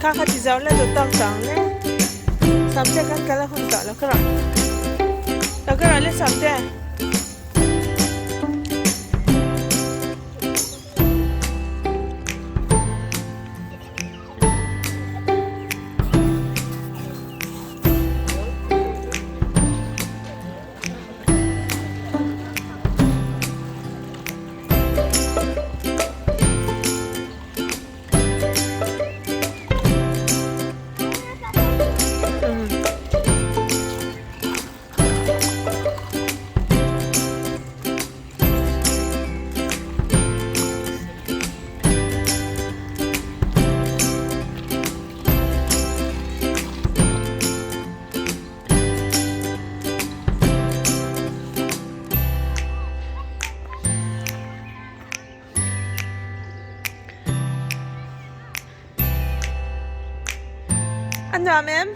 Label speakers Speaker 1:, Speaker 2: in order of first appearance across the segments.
Speaker 1: Kha kha ti zo le duh tawk tawk ang le Samte kan kal a hun tawh lo ka rawh lo ka rawh le Samte. A nuam em?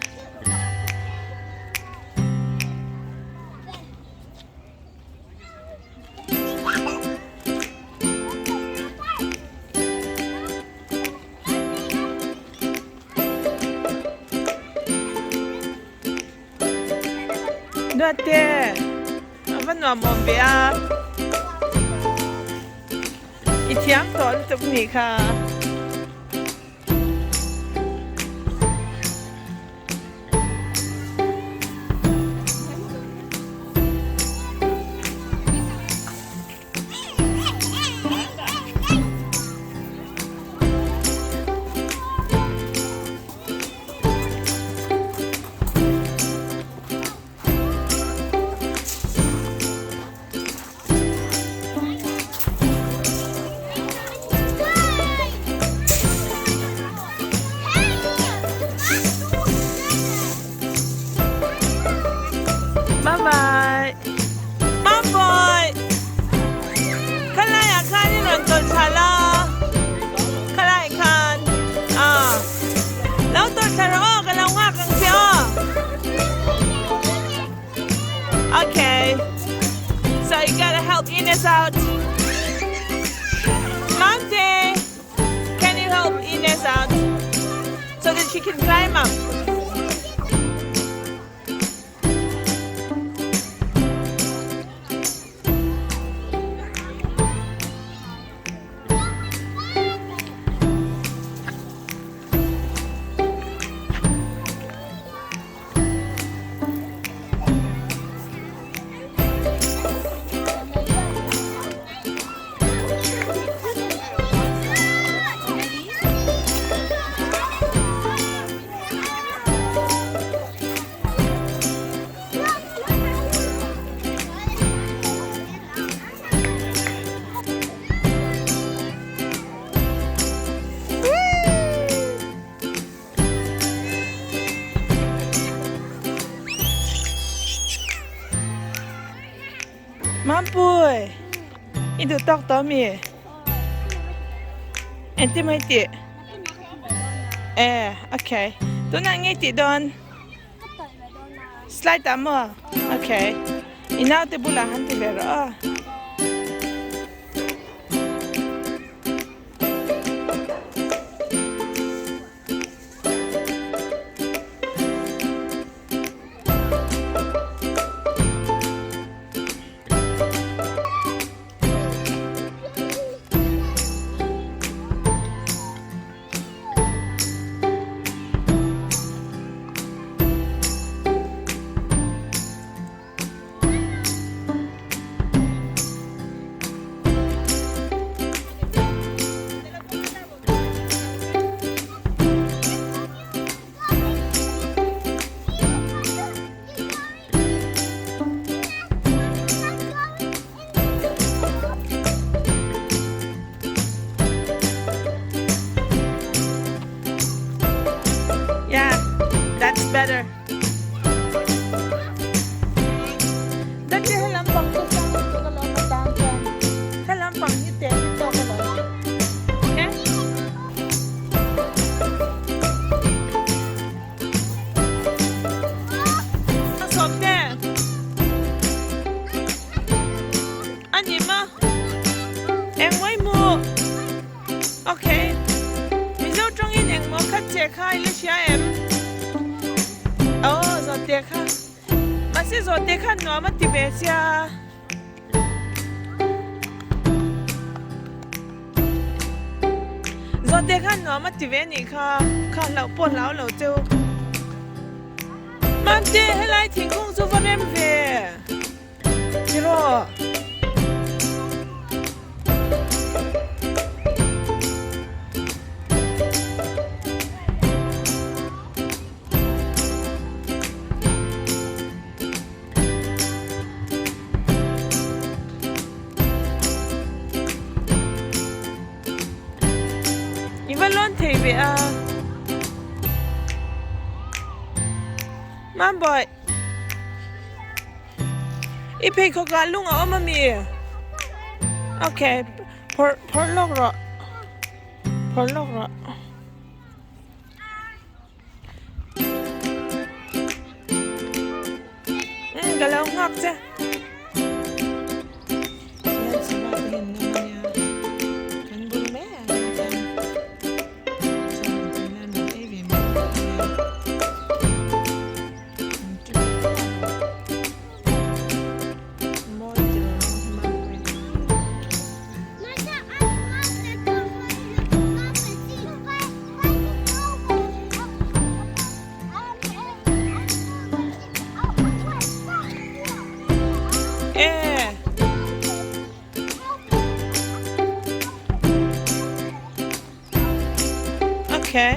Speaker 1: Duate, a va nuam awm ve a. I thiam tawh lutuk nih kha. Bye bye. Mamboy. Khalai ah khan in rawn tawlh thla la. Khalai khan. Ah. Lo tawlh thla rawh aw ka lo nghak ang che aw. Okay. So you gotta help Ines out. Monte, can you help Ines out so that she can climb up? Mampui, i duh tawk tawh mi? Engtin mai tih? Eh, okay. Tunah ngei tih dawn? Slide ah maw? Okay. I naute bulah han ti ve rawh aw. Ok. Mizo tawngin engmaw khat che kha i la hria em? Aw, zawhte kha. Mahse zawhte khan nuam a ti ve sia. Zawhte khan nuam a ti ve nih kha. Kha hlauh pawh hlau lo cheu. Mamte, helai thingkung chu va rem ve. Tiraw? I va lawn thei ve a. Mambawi. I pheikhawk ah lung a awm a mi? Ok, phawrh phawrh lawk rawh. Phawrh lawk rawh. Umm ka lo nghak che. Tihian sava te hian an awm a nia. Kan bul mai ah hian chuan chuan tihian an ei ve mai mai a nia. Okay.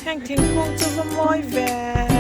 Speaker 1: Heng thingkung chu va mawi ve.